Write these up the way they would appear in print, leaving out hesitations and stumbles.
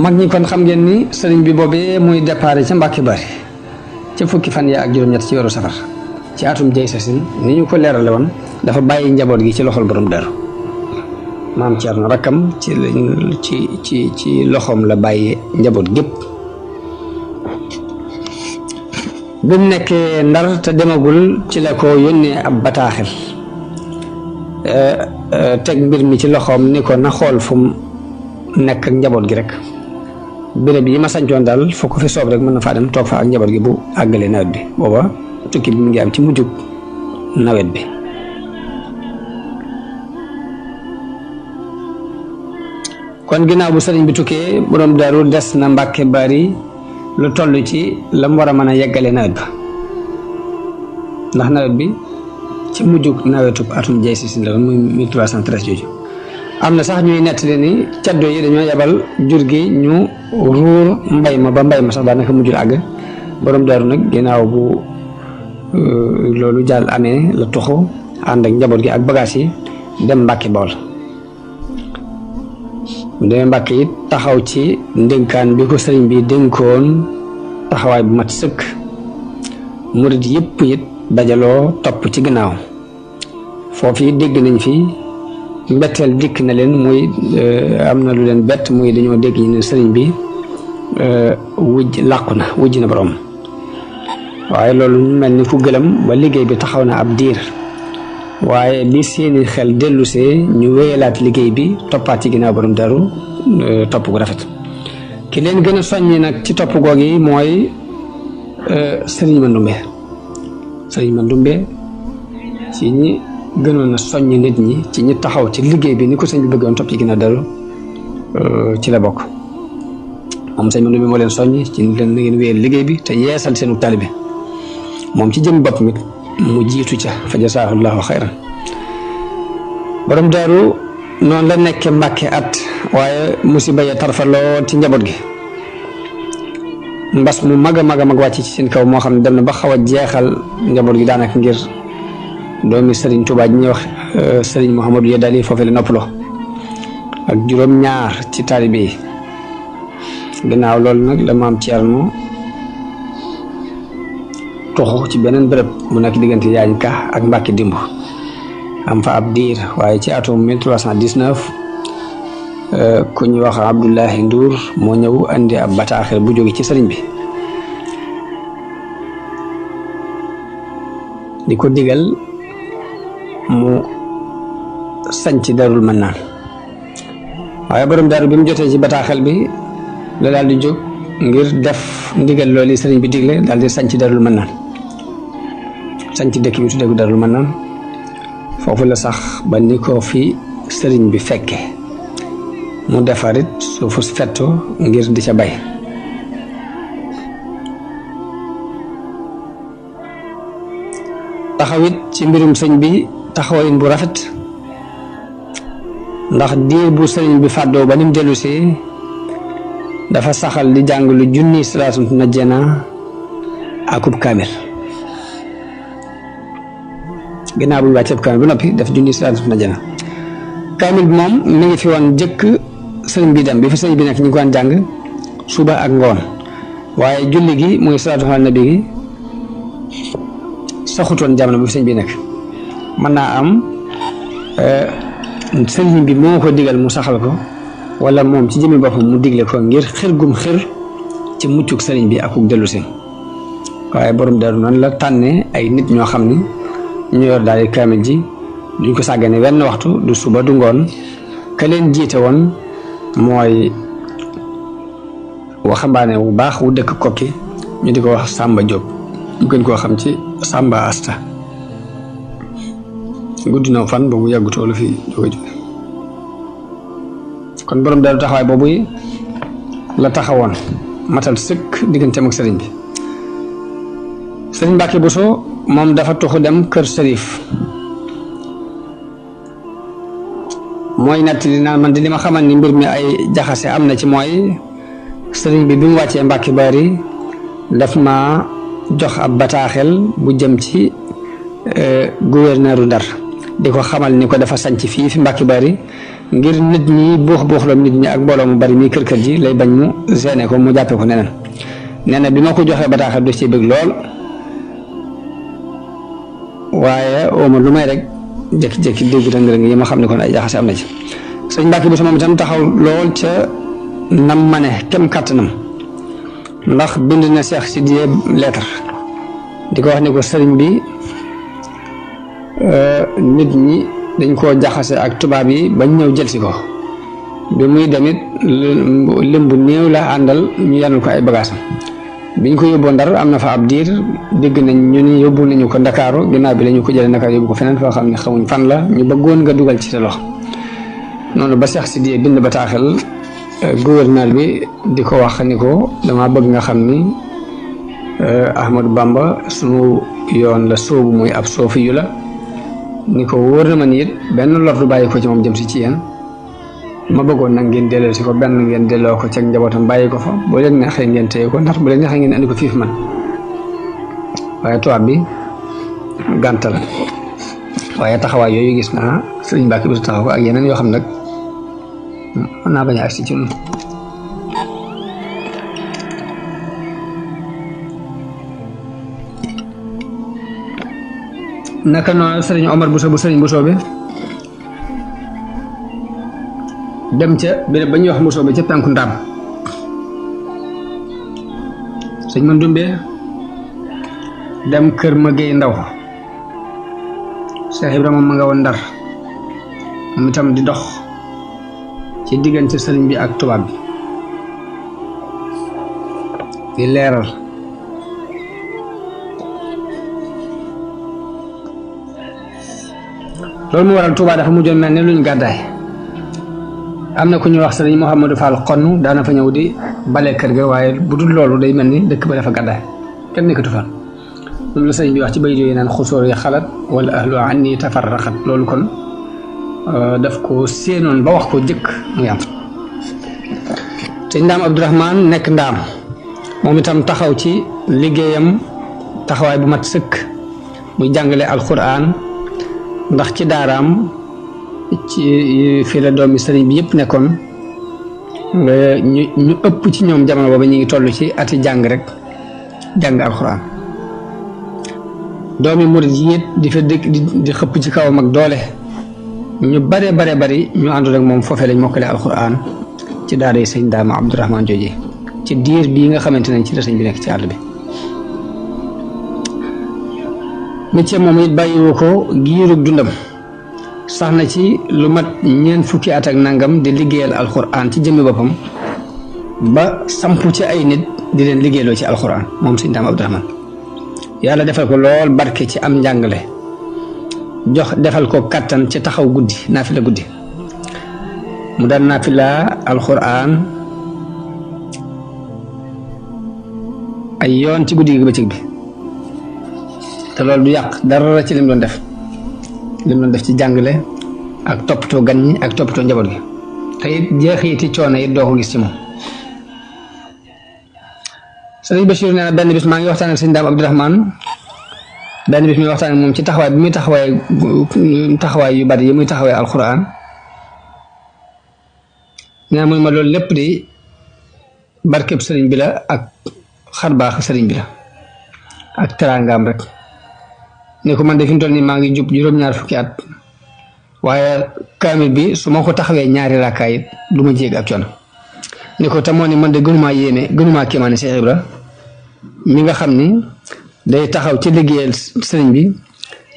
mag ñi kon xam ngeen ni sëriñ bi boobee muy déparé ca Mbàkke Bari ca fukki fan ya ak juróom-ñett ci weeru safar ci atum jay sasin ni ñu ko leerale woon dafa bàyyi njaboot gi ci loxol borom Daaru maam Cerno rakkam ci loxoom la bàyyi njaboot gépp bi mu nekkee Ndar te demagul ci la ko yónnee ab bataaxel teg mbir mi ci loxoom ni ko na xool fu mu nekk ak njaboot gi rek béréb yi ma sañcoon daal foo ko fi soob rek mën na faa dem toog fa ak njaboot gi bu àggalee nawet bi booba tukki bi mu ngi am ci mujjug nawet bi kon ginnaaw bu sëriñ bi tukkee borom Daaru des na Mbàkke Bari lu toll ci la mu war a mën a yeggale nawet ba ndax nawet bi ci mujjug nawetu atum jay si la woon muy 1313 jooju am na sax ñuy nettali ni caddo yi dañoo yebal jur gi ñu ruur mbay ma ba mbay ma sax daanaka mujjul àgg borom Daaru nag ginnaaw bu loolu jàll amee la tuxu ànd ak njaboot gi ak bagage yi dem Mbàkke Bawol mu demee Mbàkke it taxaw ci ndénkaan bi ko sëriñ bi dénkoon taxawaay bu mat sëkk murid yëpp it dajaloo topp ci gannaaw foofu it dégg nañ fi mbetteel dikk na leen muy am na lu leen bett muy dañoo dégg ñu ne sëriñ bi làqu na wujj na borom waaye loolu mel ni ku gëlëm ba liggéey bi taxaw na ab diir waaye bi seeni xel dellusee ñu wéyalaat liggéey bi toppaat ci ginnaaw borom Daaru topp gu rafet ki leen gën a soññi nag ci topp goog yi mooy sëriñ Mandumbe ci ñi gënoon a soññ nit ñi ci ñi taxaw ci liggéey bi ni ko sëñ bi bëggoon topp ci ginnaaw Daaru ci la bokk moom sëñ Mandumbe moo leen soññ ci leen na ngeen wéyal liggéey bi te yeesal seenu taalibe moom ci jëm bopp mi mu jiitu ca fa jasaahullaahu xayran borom Daaru noonu la nekkee Mbàkke at waaye musiba ya tarfa lool ci njaboot gi mbas mu mag a mag wàcc ci seen kaw moo xam ne dem na ba xaw a jeexal njaboot gi daanaka ngir doomi Sëriñ Tuubaa ji ñuy wax Sëriñ Mouhamadou Yadali foofu la noppaloo ak juróom-ñaar ci taalibe yi gannaaw loolu nag la maam Cerno toxu ci beneen bërëb mu nekk diggante Yaañ Ka ak Mbàkke Dimbu am fa ab diir waaye ci atum 1319 ku ñuy wax Abdoulahi Ndour moo ñëw andi ab bataaxel bu jóge ci sëriñ bi di ko digal mu sañc Daarul Mannaan waaye borom Daaru bi mu jotee ci bataaxel bi la daal di jóg ngir def ndigal loolu sëriñ bi digle daal di sañc Daarul Mannaan sañc dëkk bi tuddee ko Daarul Mannaan foofu la sax ba ni ko fi sëriñ bi fekke mu defarit suufu fettu ngir di ca bay taxawit ci mbirum sëñ bi taxawayin bu rafet ndax diir bu sëriñ bi fàddoo ba ni mu dellusee dafa saxal di jàng lu junni salaatu najjana akub kaamil ginnaaw bu ñu wàccee kaamil ba noppi def junni salaatu najjana kaamil bi moom mi ngi fi woon jëkk sëriñ bi dem bi fi sëriñ bi nekk ñu ngi ko daan jàng suba ak ngoon waaye julli gi muy salaatu ala nabi gi saxutoon jamono bi fi sëriñ bi nekk mën naa am sëriñ bi moo ko digal mu saxal ko wala moom ci jëmmi boppam mu digle ko ngir xër gum xër ci muccuk sëriñ bi akuk dellu si waaye borom Daaru noonu la tànne ay nit ñoo xam ni ñu yor daal di kaamil ji duñ ko sàggane wenn waxtu du suba du ngoon ka leen jiite woon mooy waxambaane bu baax wu dëkk Kokki ñu di ko wax Samba Diop ñu gën koo xam ci Samba Asta gudd na fan boobu yàggutoo la fi jóge kon borom Daaru taxawaay boobu la taxawoon matal sëkk digganteem ak sëriñ bi sëriñ Mbàkke Buso moom dafa tuxu dem kër Sërif mooy nettali naan man di li ma xamal ni mbir mi ay jaxase am na ci mooy sëriñ bi mu wàccee Mbàkke Bari daf ma jox ab bataaxel bu jëm ci gouverneuru Ndar di ko xamal ni ko dafa sanc fii fi Mbàkke Bari ngir nit ñi buux la nit ñi ak mbooloo mu bari mi kër ji lay bañ mu gêné ko mu jàppee ko neneen nee na bi ma ko joxee bataaxal du ci bëgg lool waaye ooma lu may rek jékki-jékki dégg rëng-rëng yi ma xam ne kon ay jaxase am na ci sëñ Mbàkke Buso moom itam taxaw lool ca nam ma ne kem kàttanam ndax bind na Seex Sidiye lettre di ko wax ni ko sëriñ bi nit ñi dañ koo jaxase ak tubaab yi bañ ñëw jël si ko bi muy demit lim bu néew la àndal ñu yanul ko ay bagaasam biñ ko yóbboo Ndar am na fa ab diir dégg nañ ñu ni yóbbu nañu ko Ndakaaru ginnaaw bi la ñu ko jëlee Ndakaaru yóbbu ko feneen foo xam ne xamuñ fan la ñu bëggoon nga dugal ci sa loxo noonu ba Seex Sidiye bind bataaxal gouverneur bi di ko wax ni ko dama bëgg nga xam ni Ahmadou Bamba sunu yoon la soobu muy ab soofi yu la ni ko wóor na ma ni it benn lor du bàyyi ko ci moom jëm si ci yéen ma bëggoon nag ngeen delloo si ko benn ngeen delloo ko ci njabootam bàyyi ko fa boo leen neexee ngeen téye ko ndax bu leen neexee ngeen andi ko fii fi man waaye tubaab bi gàntal waaye taxawaay yooyu gis naa sëriñ Mbàkke Buso taxaw ko ak yeneen yoo xam nag mën naa bañ a agsi ci ñun naka noonu sëriñ Omar Buso bu sëriñ Buso bi dem ca béréb ba ñuy wax Buso bi ca penku Ndaam sëñ man dumbe dem kër ma géey ndaw Cheikh Ibrahima ma nga woon Ndar moom itam di dox ci diggante sëriñ bi ak tubaab bi di leeral loolu mu waral Tuubaa dafa mujjoon mel ne luñ gàddaay am na ku ñuy wax sëriñ Mouhamadou Fall xonn daana fa ñëw di bale kër ga waaye bu dul loolu day mel ni dëkk ba dafa gàddaay kenn nekkatu fa moom la sëriñ bi wax ci bay yooyu naan xusóor yi xalat wala ahlu anni tafarraqat loolu kon daf ko séenoon ba wax ko jëkk muy am te Ndaam Abdourahmane nekk Ndaam moom itam taxaw ci liggéeyam taxawaay bu mat sëkk muy jàngale alquran ndax ci daaraam ci fii la doomi sëriñ bi yëpp nekkoon ñu ëpp ci ñoom jamono booba ñu ngi toll ci ati jàng rek jàng alquran doomi murid yi it di fa dëkk di xëpp ci kawam ak doole ñu bare bari ñu àndoon ak moom foofee lañ mokkale alquran ci daara yi sëñ Ndaam Abdourahmane jooje ci diir bii nga xamante ne ci la sëñ bi nekk ci àll bi métier moom it bàyyiwu ko giirug dundam sax na ci lu mat ñeent fukki at ak nangam di liggéeyal alquran ci jëmmi boppam ba sampu ci ay nit di leen liggéeyloo ci alquran moom sëñ Ndaam Abdourahmane yàlla defal ko lool barke ci am njàngale jox defal ko kattan ci taxaw guddi naafila guddi mu daan naafila alquran ay yoon ci guddi gi bëccëg bi te loolu du yàq dara ci lim doon def ci jàngale ak toppatoo gan ñi ak toppatoo njaboot gi te it jeexiti coono it doo ko gis ci moom sëriñ Bachir nee na benn bis maa ngi waxtaan ak sëñ Ndaam Abdourahmane benn bis muy waxtaan ak moom ci taxawaay bi muy taxawaay yu bari yi muy taxawaay alquran nee na muy ma loolu lépp di barkeb sëriñ bi la ak xarbaax sëriñ bi la ak teraangaam rek ne ko man de fi mu toll nii maa ngi jub juróom-ñaar fukki at waaye kaamil bi su ma ko taxawee ñaari rakkaay it du ma jéeg ak coono ne ko te moo ni man de gënumaa yéeme gënumaa kéemaane Cheikh Ibra mi nga xam ni day taxaw ci liggéeyal sëriñ bi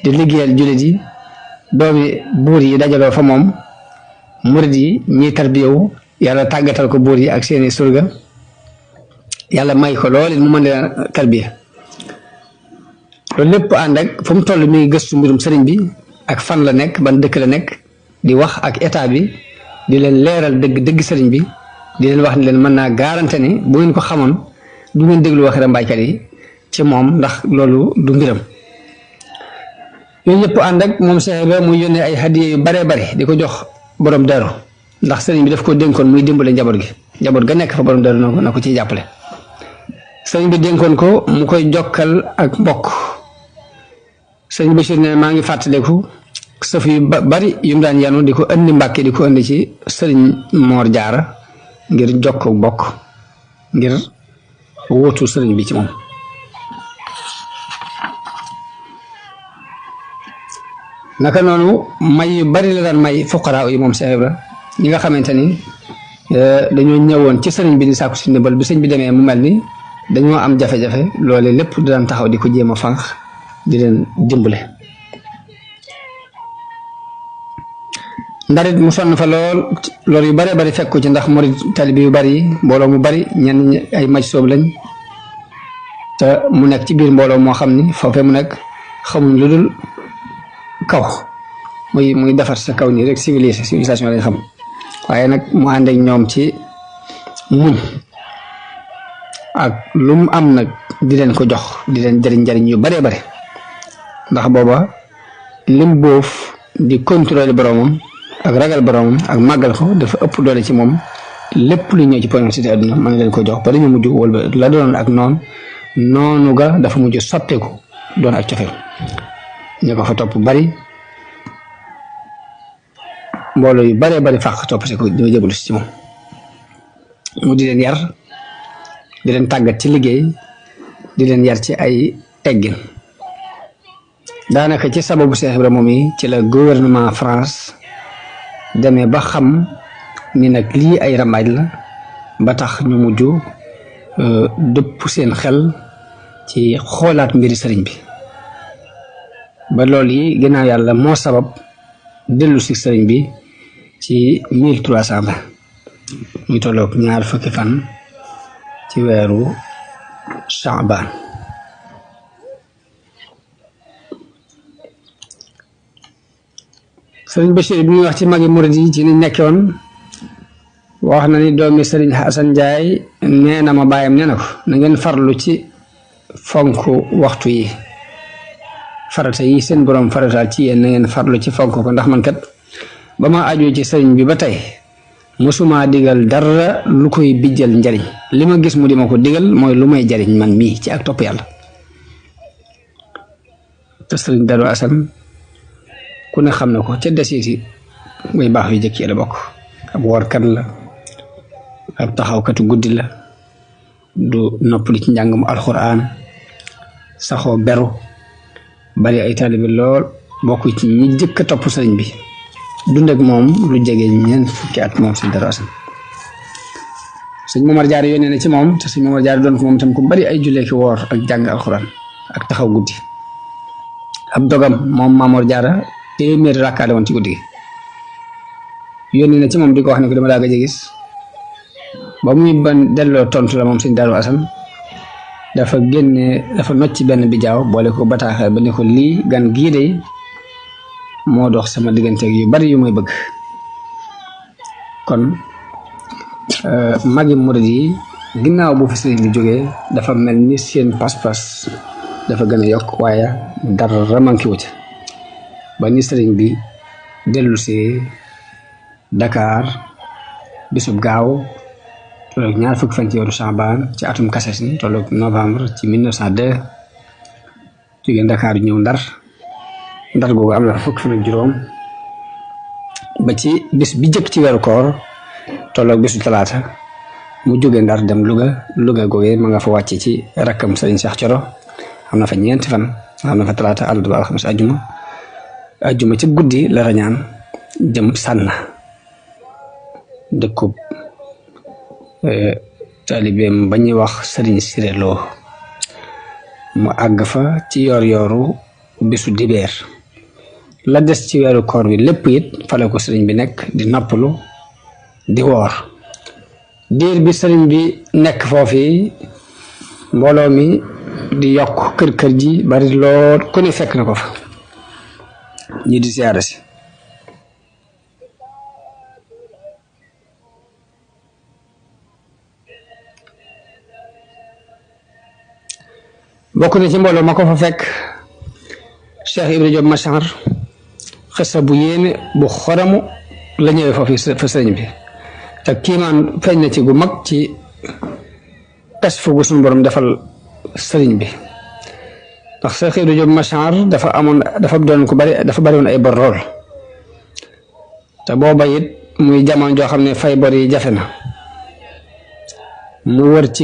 di liggéeyal jullit yi doomi buur yi dajaloo fa moom murid yi ñiy tarbiyawu yàlla tàggatal ko buur yi ak seeni surga yàlla may ko lool mu mën leen tarbiya loolu lépp ànd ak fu mu toll mi ngi gëstu mbirum sëriñ bi ak fan la nekk ban dëkk la nekk di wax ak état bi di leen leeral dëgg sëriñ bi di leen wax ni leen mën naa garanté ni bu ngeen ko xamoon du ngeen déglu waxi rambaajkat yi ci moom ndax loolu du mbiram yooyu yëpp ànd ak moom Cheikh Ibra muy yónnee ay hadiya yu baree bari di ko jox borom daru ndax sëriñ bi daf ko dénkoon muy dimbale njaboot ga nekk fa borom daru na ko ciy jàppale sëriñ bi dénkoon ko mu koy jokkal ak mbokk sëriñ Bachir ne maa ngi fàttaliku sëf yu bari yu mu daan yanu di ko andi Mbàkke di ko andi ci sëriñ Moor Jaara ngir jokk bokk ngir wóotu sëriñ bi ci moom. naka noonu may yu bari la daan may fuqaraa yi moom Cheikh Ibra ñi nga xamante ni dañoo ñëwoon ci sëriñ bi di sàkku si ndimbal bi sëñ bi demee mu mel ni dañoo am jafe-jafe loole lépp di daan taxaw di ko jéem a fànq di leen dimbale. ndarit mu sonn fa lool yu bari bari fekk ko ci ndax murid talibi yu bari mbooloo mu bari ñenn ñi ay maj soob lañ te mu nekk ci biir mbooloo moo xam ni foofee mu nekk xamuñ lu dul kaw muy defar sa kaw nii rek civilisation lañ xam waaye nag mu ànd ak ñoom ci muñ ak lu mu am nag di leen ko jox di leen jëriñ yu baree bare ndax booba lim boof di contrôler boromam ak ragal boromam ak màggal ko dafa ëpp doole ci moom lépp lu ñëw ci politique àdduna mën leen ko jox ba dañu mujj wala la doon ak noonu ga dafa mujj soppeeku doon ak cofeel ñu ko fa topp bari mbooloo yu baree bari fàq topp si ko ñoo jëbalu si ci moom mu di leen yar di leen tàggat ci liggéey di leen yar ci ay teggin daanaka ci sababu Cheikh Ibra moom yi ci la gouvernement France demee ba xam ni nag lii ay rambaaj la ba tax ñu mujj dëpp seen xel ci xoolaat mbiri sëriñ bi ba loolu yi ginnaaw yàlla moo sabab dellu si sëriñ bi ci 1300 ñu tolloog 2 fukki fan ci weeru Sha'ban sëriñ Bachir bi muy wax ci magi murid yi ci ni nekkoon wax na ni doomi sëriñ Xasan Njaay nee na ma bàyyam nee na ko na ngeen farlu ci fonk waxtu yi farata yi seen borom farataal ci yéen na ngeen farlu ci fonk ko ndax man kat ba ma ajoo ci sëriñ bi ba tey mosuma digal dara lu koy bijjal njariñ li ma gis mu di ma ko digal mooy lu may jariñ man mii ci ak topp yàlla te sëriñ Darou Assane ku ne xam na ko ca desiiti muy baax yu jëkk yi la bokk ab woorkat la ab taxawkatu guddi la du noppali ci njàng mu alxuraan saxoo beru bari ay taalibe lool bokk ci ñi jëkk a topp sëriñ bi dund ak moom lu jege ñeent fukki at moom sëñ Darou Assane sëñ Momar Jaara yónnee na ci moom te sëñ Momar Jaara doon ko moom tam ku bari ay jullee ki woor ak jàng alxuraan ak taxaw guddi ab dogam moom Mamor Jaara téeméeri rakkaale woon ci guddi gi yónnee na ci moom di ko wax ne ko dama daa gëj a gis ba muy ban delloo tontu la moom sëñ Darou Assane dafa nocc benn bijaaw boole ko bataaxal ba ne ko lii gan gii de moo dox sama digganteeg yu bari yu muy bëgg kon magi murid yi ginnaaw bu fi sëriñ bi jógee dafa mel ni seen pas-pas dafa gën a yokk waaye dara manqué wu ci ba ni sëriñ bi dellu si Dakar bisub gaaw tolloog 2 fukki fan ci weeru Sha'ban ci atum kases ni tolloog novembre ci 1902 jógee Dakar ñëw Ndar googu am na fukki fan ak juróom ba ci bis bi jëkk ci weeru koor tolloog bisu talaata mu jógee Ndar dem Louga googee ma nga fa wàcce ci rakkam sëriñ Cheikh Thioro am na fa 4 fan am na fa talaata àllarba alxames ajjuma ci guddi la rañaan jëm Sànna dëkkub taalibeem ba ñuy wax sëriñ Siré Lo mu àgg fa ci yoor-yooru bisu dibeer la des ci weeru koor bi lépp it fale ko sëriñ bi nekk di noppalu di woor diir bi sëriñ bi nekk foofu mbooloo mi di yokk kër ji bari lool ku ne fekk na ko fa ñi di siyaare si bokk na ci mbooloo ma ko fa fekk Cheikh Ibra Diop Machar xisa bu yéeme bu xoramu la ñëwee foofu fa sëriñ bi te kiimaan feeñ na ci gu mag ci kas fu gu suñu borom defal sëriñ bi ndax Cheikh Ibra Diop Machar dafa bari woon ay bor lool te booba it muy jamono joo xam ne fay bor yi jafe na mu wër ci